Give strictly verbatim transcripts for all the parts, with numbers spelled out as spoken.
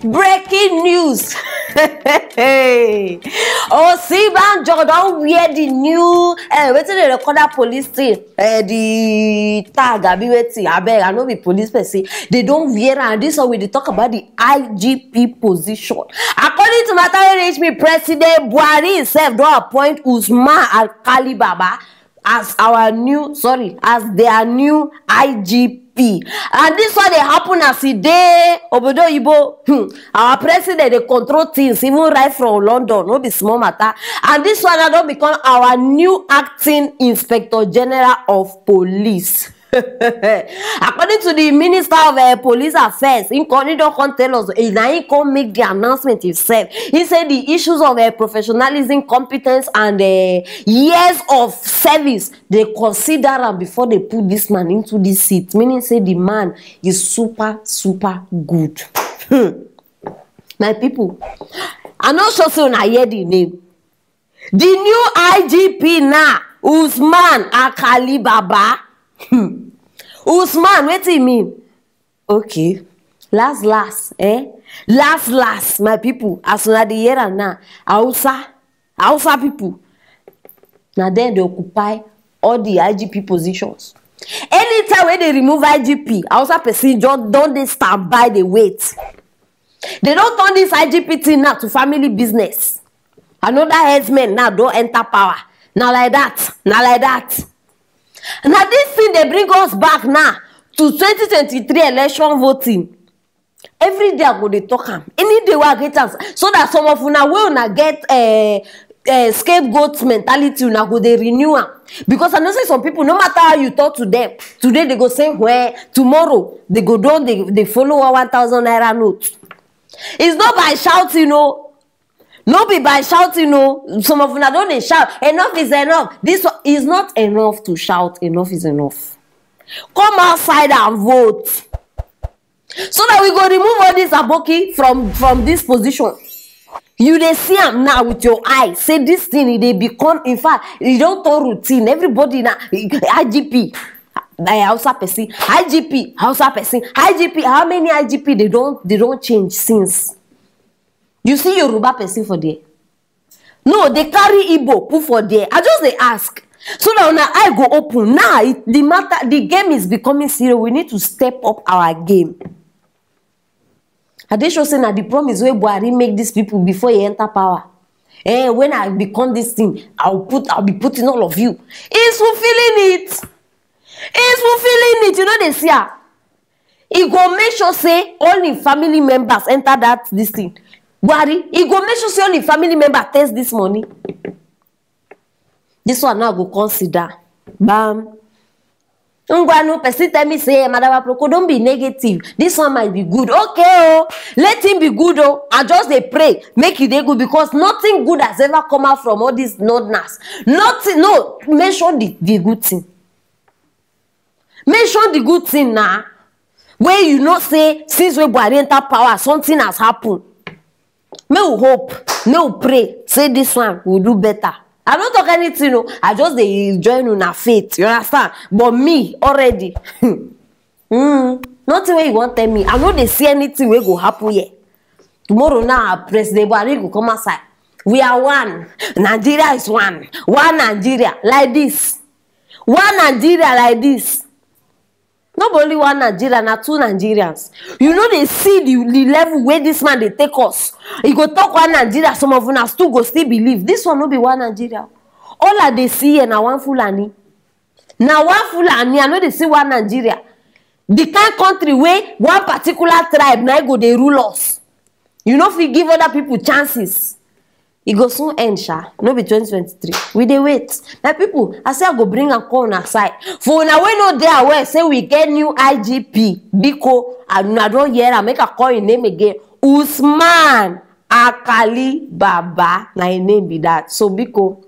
Breaking news. Hey, Osinbajo don wear the new, uh, wetin dem dey call that police thing, uh, the tag, abi wetin, abeg, I no be police person. They don wear am. This one we dey talk about the I G P position. According to matter wey reach me, President Buhari himself don appoint Usman Alkali Baba as our new, sorry, as their new I G P. And this one dey happen as e dey obodo oyibo. Hmm. Our president dey control things, even right from London, no be small matter. And this one now don become our new acting inspector general of police. According to the minister of uh, police affairs, he come, he don come tell us, eh, na he come make the announcement himself. He say the issues of uh, professionalism, competence, and uh, years of service, they consider am before they put this man into this seat, meaning say the man is super, super good. Hmm. My people, I no sure say una hear the name. The new I G P now, Usman Akali Baba. Hmm. Usman, wetin e mean? Okay. Last, last, eh? Last, last, my people, as una dey hear am now, Hausa, Hausa people, na dem dey occupy all the I G P positions. Anytime wey dey remove I G P, Hausa person just don dey stand by, dey wait. They don turn this I G P thing now to family business. Another herdsmen now don enter power. Na like that, na like that. Na this thing dey bring us back now to twenty twenty-three election voting. Every day I go dey talk am. Any day wey I get chance, so that some of una wey una get uh, uh, scapegoat mentality, una go dey renew am. Because I know say some people, no matter how you talk to them, today they go say, "Well," tomorrow they go don dey, dey follow one one thousand naira note. It's not by shouting, no. No be by shouting, no. Some of una don dey shout, "Enough is enough." This one is not enough to shout, "Enough is enough." Come outside and vote. So that we go remove all this aboki from, from this position. You dey see am now with your eye. Say this thing, e dey become, in fact, e don turn routine. Everybody na I G P, eh, Hausa person, I G P, Hausa person, I G P. How many I G P they don, they don change since? You see Yoruba person for there? No, they carry Igbo put for there. I just dey ask. So that una eye go open. Now, it, the matter, the game is becoming serious. We need to step up our game. I dey sure say na the promise wey Buhari make these people before he enter power. Eh, when I become this thing, I'll put, I'll be putting all of you. He's fulfilling it. He's fulfilling it. You know they see her. He go make sure say all him family members enter that this thing. Buhari, he go make sure say all him family members taste this money. This one now go consider. Bam. Ngwanu, person tell me say, "Madam Aproko, don't be negative. This one might be good." Okay, oh, let him be good, oh. I just dey pray, make e dey good, because nothing good has ever come out from all this nonsense. Nothing, no, mention the, the good thing. Mention the good thing now. Where you know say since wey Buhari enter power, something has happened. May we hope, may we pray say this one will do better. I don't talk anything, no. I just dey join una faith, you understand? But me already, mm, nothing wey you wan tell me. I no dey see anything wey go happen here. Tomorrow now, President Buhari go come outside. "We are one. Nigeria is one. One Nigeria," like this. One Nigeria like this. No be only one Nigeria, na two Nigerians. You know they see the, the level where this man dey take us. He go talk one Nigeria, some of una still go still believe. This one no be one Nigeria. All I dey see here na one Fulani. Na one Fulani, I no dey see one Nigeria. The kind country where one particular tribe na go dey rule us. You no fit give other people chances. E go soon end, sha. No be twenty twenty-three. We dey wait. My people, I say I go bring am come una side. For una wey no dey aware, say we get new I G P. Biko, and una don hear am, make I call him name again. Usman Akali Baba, na him name be that. So, biko,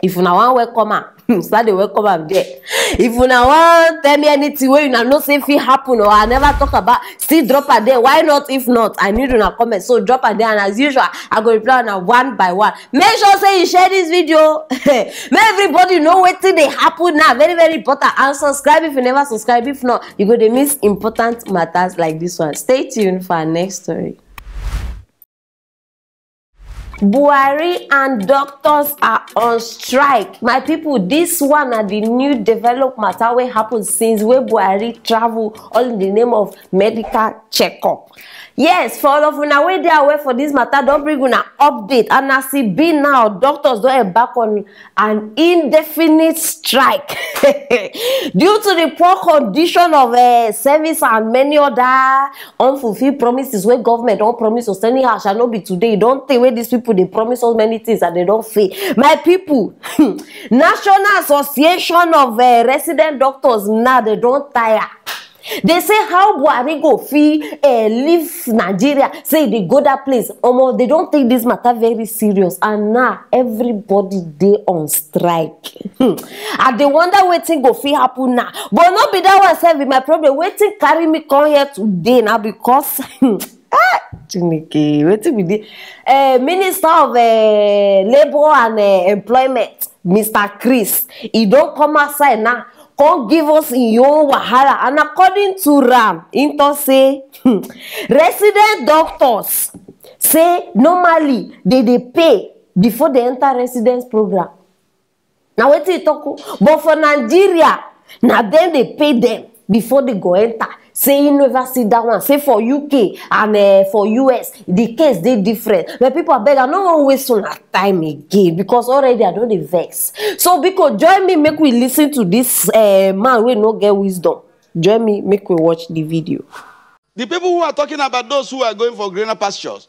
If una wan welcome am, start dey welcome am there. If una wan tell me anything wey una know say fit happen or I never talk about, still drop am there. Why not? If not, I need una comment. So drop am there, and as usual, I go reply una one by one. Make sure say you share this video. Make everybody know wetin dey happen now. Very, very important. And subscribe if you never subscribe. If not, you go dey miss important matters like this one. Stay tuned for our next story. Buhari and doctors are on strike. My people, this one na the new develop matter wey happen since wey Buhari travel all in the name of medical checkup. Yes, for all of una wey dey aware for this matter, don bring una update. And as e be now, doctors don embark on an indefinite strike due to the poor condition of uh, service and many other unfulfilled promises wey government don promise us. Anyhow, shall no be today. E don tey wey these people dey promise us many things and they don fail. My people, National Association of uh, Resident Doctors now, they don tire. They say how Buhari go fit uh, leave Nigeria, say they go that place. Omo, they don take this matter very serious, and now everybody dey on strike. Hmm. I dey wonder wetin go fit happen now. But no be that one sef be my problem. Wetin carry me come here today now because ah, Chineke, wetin be the uh, Minister of uh, Labour and uh, Employment, Mister Chris, he don come outside now, come give us im own wahala. And according to am, im talk say hmm, resident doctors say normally they dey pay before they enter residence program. Na wetin e talk o. But for Nigeria, na dem dey pay dem before they go enter. Say you never see that one. Say for U K and uh, for U S, the case dey different. But people, abeg, I no wan waste una time again because already I don dey vex. So biko, join me, make we listen to this uh, man wey no get wisdom. Join me, make we watch the video. The people who are talking about those who are going for greener pastures,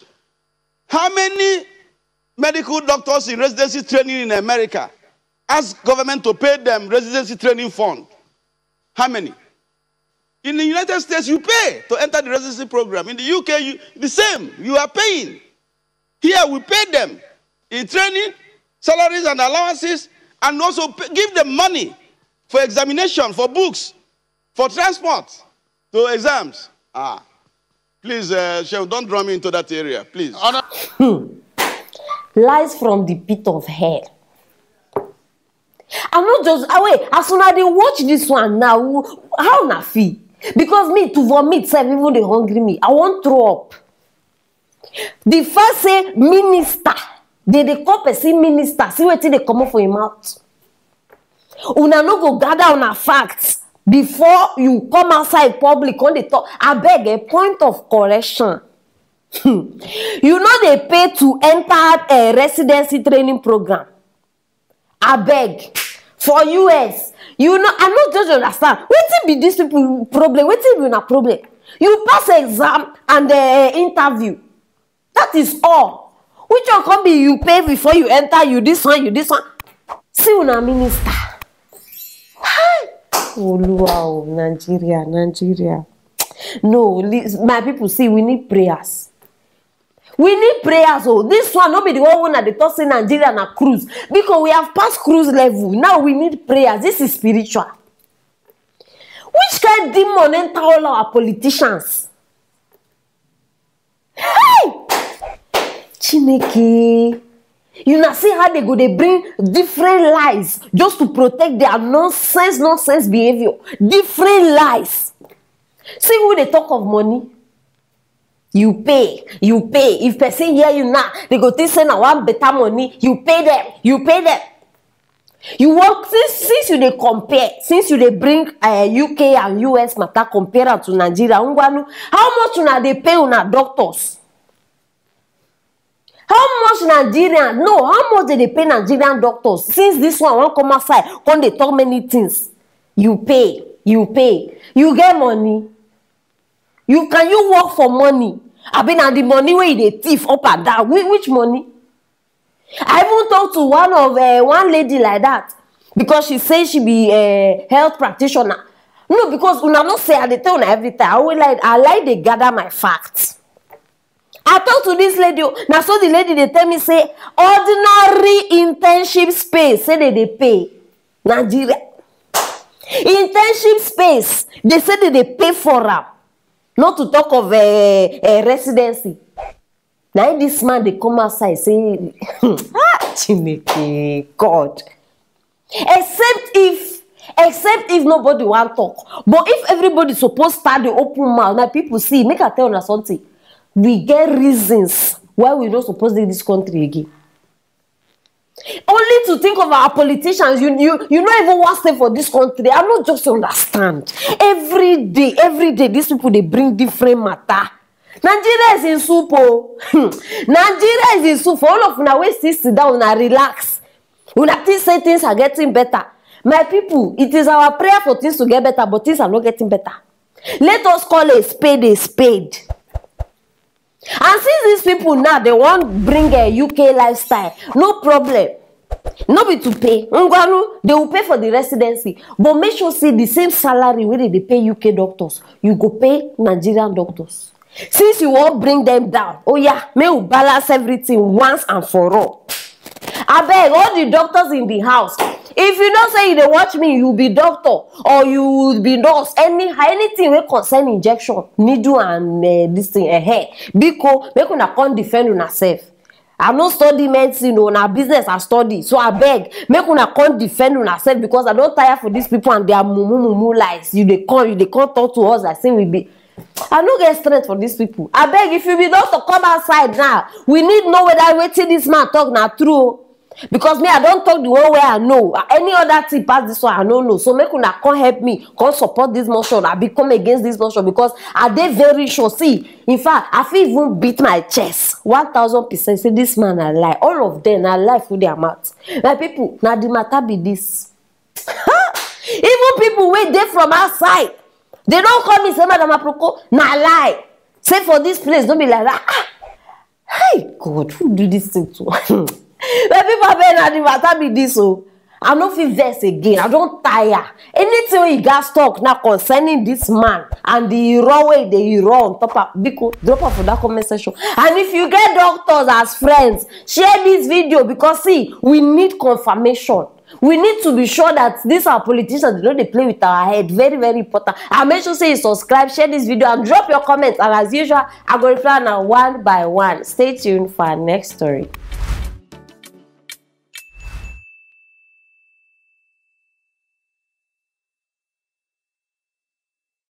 how many medical doctors in residency training in America ask government to pay them residency training fund? How many? In the United States, you pay to enter the residency program. In the U K, you, the same. You are paying. Here, we pay them in training, salaries and allowances, and also pay, give them money for examination, for books, for transport, to exams. Ah, please, uh, Shehu, don't draw me into that area, please. Honor- Lies from the pit of hell. I no just ah, wait, as una dey watch this one now, how una feel? Because me to vomit sef even dey hungry me. I wan throw up. The first say minister, they dey call person minister. See wetin dey comot for im mouth. Una no go gather una facts before you come outside public come dey talk. Abeg, a point of correction. Hmm. You no dey pay to enter a residency training program. Abeg, for U S, you know, I no just understand. Wetin be these people problem? Wetin be una problem? You pass exam and uh, interview. That is all. Which one come be you pay before you enter, you this one, you this one? See una minister. Hi! Oluwa o, Nigeria, Nigeria. No, li- my people, see, we need prayers. We need prayers. Oh, this one no be the one wey una dey talk say Nigeria na cruise. Because we have passed cruise level. Now we need prayers. This is spiritual. Which kind demon enter all our politicians? Hey! Chineke. You na see how they go dey bring different lies just to protect their nonsense, nonsense behavior. Different lies. See who dey talk of money. You pay, you pay. If person hear you now, they go think say na one better money. You pay them, you pay them. You work since since you dey compare, since you dey bring uh, U K and U S matter compare am to Nigeria. Ngwanu, how much una dey pay una doctors? How much Nigerian? No, how much they dey pay Nigerian doctors? Since this one wan come outside, come dey talk many things. You pay, you pay, you get money. You can you work for money? Abi na the money wey you dey thief up and down? Which, which money? I even talk to one of uh, one lady like that because she say she be a uh, health practitioner. No, because una no say I dey tell una every time. I will like I like dey gather my facts. I talk to this lady o, na so the lady dey tell me say ordinary internship space say they dey pay. Nigeria. Internship space, they say they dey pay for am. Not to talk of uh, uh, residency. Na im this man dey come outside say, ah, Chineke, God. Except if, except if nobody wan talk. But if everybody suppose start the open mouth, my people, see, make I tell una something. We get reasons why we no suppose dey this country again. Only to think of our politicians, you you you no even wan stay for this country. I no just understand. Every day, every day, these people dey bring different matter. Nigeria is in soup o. Nigeria is in soup. For all of una wey still sit down, una relax. Una think say things are getting better. My people, it is our prayer for things to get better, but things are not getting better. Let us call a spade a spade. And since these people now, they wan bring a U K lifestyle, no problem. No be to pay. Ngwanu, they will pay for the residency. But make sure say the same salary wey they dey pay U K doctors, you go pay Nigerian doctors. Since you wan bring them down, oh yeah, make we balance everything once and for all. Abeg, all the doctors in the house, if you know say you dey watch me, you be doctor or you be nurse, any anything wey concern injection, needle and uh, this thing, eh, biko, make una come defend una sef. I no study medicine o, na business I study. So abeg, make una come defend una sef, because I don tire for these people and their mumu mumu lies. You dey come, you dey come talk to us like say we be, I no get strength for these people. Abeg, if you be doctor, come outside now. We need know whether wetin this man talk na true o. Because me, I don talk the one wey I know. Any other thing pass this one, I no know. So make una come help me, come support this motion. I be come against this motion because I dey very sure. See, in fact, I fit even beat my chest one thousand percent say this man na lie. All of them na lie full their mouth. My people, na the matter be this. Even people wey dey from outside, they don call me say, "Madam Aproko, na lie. Say for this place, no be like that." Ah, hey, God, who do this thing to? My people, abeg, na the matter be this o. I no fit vex again. I don tire. Anything wey you gats talk now concerning this man and the raw way they raw on top am, biko, drop am for that comment section. And if you get doctors as friends, share this video, because see, we need confirmation. We need to be sure that these our politicians, they no dey play with our head. Very, very important. And make sure say you subscribe, share this video, and drop your comments. And as usual, I go reply now one by one. Stay tuned for our next story.